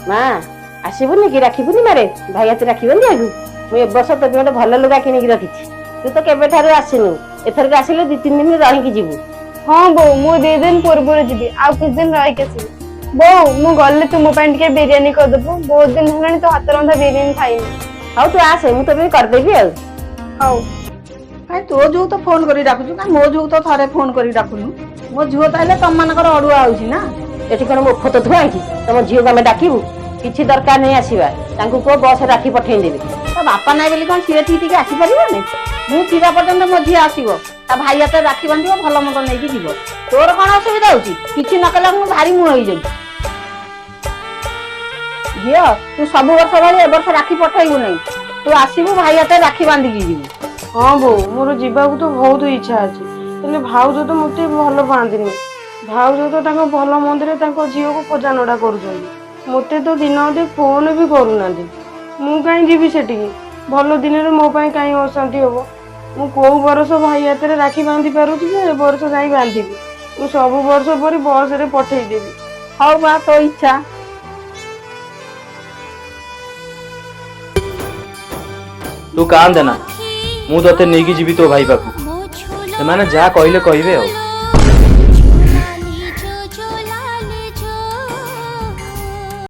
ମା, ଆସିବୁନି କି ରାକ୍ଷୀ ପୂର୍ଣ୍ଣିମାରେ ଭାଇ ହାତରେ ରାକ୍ଷୀ ବାନ୍ଧିବାକୁ? ମୁଁ ଏ ବର୍ଷ ତୋ ପାଇଁ ଗୋଟେ ଭଲ ଲୁଗା କିଣିକି ରଖିଛି। ତୁ ତ କେବେଠାରୁ ଆସିନୁ, ଏଥରକ ଆସିଲେ 2-3 ଦିନ ରହିକି ଯିବୁ। ହଁ ବୋଉ, ମୁଁ 2 ଦିନ ପୂର୍ବରୁ ଯିବି ଆଉ କିଛି ଦିନ ରହିକି ଆସିବି। ବୋଉ, ମୁଁ ଗଲେ ତୁ ମୋ ପାଇଁ ଟିକେ ବିରିୟାନୀ କରିଦବୁ। ବହୁତ ଦିନ ହେଲାଣି ତୋ ହାତ ରନ୍ଧା ବିରିୟାନୀ ଖାଇନି। ହଉ, ତୁ ଆସେ, ମୁଁ ତୋ ପାଇଁ କରିଦେବି ଆଉ। ହଉ। କାଇଁ, ତୋ ଝିଅକୁ ତ ଫୋନ କରି ଡାକୁଛୁ, କାଇଁ ମୋ ଝିଅକୁ ତ ଥରେ ଫୋନ କରି ଡାକୁନୁ? ମୋ ଝିଅ ତାହେଲେ ତମମାନଙ୍କର ଅଡୁଆ ହଉଛି ନା? ଏଠି କଣ ମୋଫତ ଥୁଆ ହେଇଛି ତମ ଝିଅକୁ ଆମେ ଡାକିବୁ? କିଛି ଦରକାର ନାହିଁ ଆସିବା। ତାଙ୍କୁ କୁହ ବସରେ ରାକ୍ଷୀ ପଠେଇ ଦେବେ। ତା ବାପା ନାଇଁ ବୋଲି କଣ ସିଏ ଏଠିକି ଟିକେ ଆସିପାରିବନି? ମୁଁ ଥିବା ପର୍ଯ୍ୟନ୍ତ ମୋ ଝିଅ ଆସିବ, ତା ଭାଇ ହାତରେ ରାକ୍ଷୀ ବାନ୍ଧିବ, ଭଲ ମନ୍ଦ ନେଇକି ଯିବ। ତୋର କଣ ଅସୁବିଧା ହଉଛି? କିଛି ନ କଲେ ମୁଁ ଭାରି ମୁହଁ ହେଇଯାଉଛି। ଝିଅ, ତୁ ସବୁ ବର୍ଷ ଭଳି ଏ ବର୍ଷ ରାକ୍ଷୀ ପଠେଇବୁ ନାହିଁ। ତୁ ଆସିବୁ, ଭାଇ ହାତରେ ରାକ୍ଷୀ ବାନ୍ଧିକି ଯିବୁ। ହଁ ବୋଉ, ମୋର ଯିବାକୁ ତ ବହୁତ ଇଚ୍ଛା ଅଛି, ହେଲେ ଭାଉଜ ତ ମୋତେ ଭଲ ପାଆନ୍ତିନି। ଭାଉଜ ତ ତାଙ୍କ ଭଲ ମନ୍ଦରେ ତାଙ୍କ ଝିଅକୁ ଖୋଜା ନଡ଼ା କରୁଛନ୍ତି। ମୋତେ ତ ଦିନ ଅଧେ ଫୋନ ବି କରୁନାହାନ୍ତି। ମୁଁ କାହିଁ ଯିବି ସେଠିକି? ଭଲ ଦିନରେ ମୋ ପାଇଁ କାହିଁ ଅଶାନ୍ତି ହବ? ମୁଁ କୋଉ ବର୍ଷ ଭାଇ ହାତରେ ରାକ୍ଷୀ ବାନ୍ଧି ପାରୁଛି ଯେ ଏ ବର୍ଷ ଯାଇ ବାନ୍ଧିବି? ମୁଁ ସବୁ ବର୍ଷ ପରି ବସରେ ପଠେଇଦେବି। ହଉ ମା, ତୋ ଇଚ୍ଛା। ତୁ କାନ୍ଦେନା, ମୁଁ ତତେ ନେଇକି ଯିବି ତୋ ଭାଇ ପାଖକୁ। ସେମାନେ ଯାହା କହିଲେ କହିବେ ଆଉ।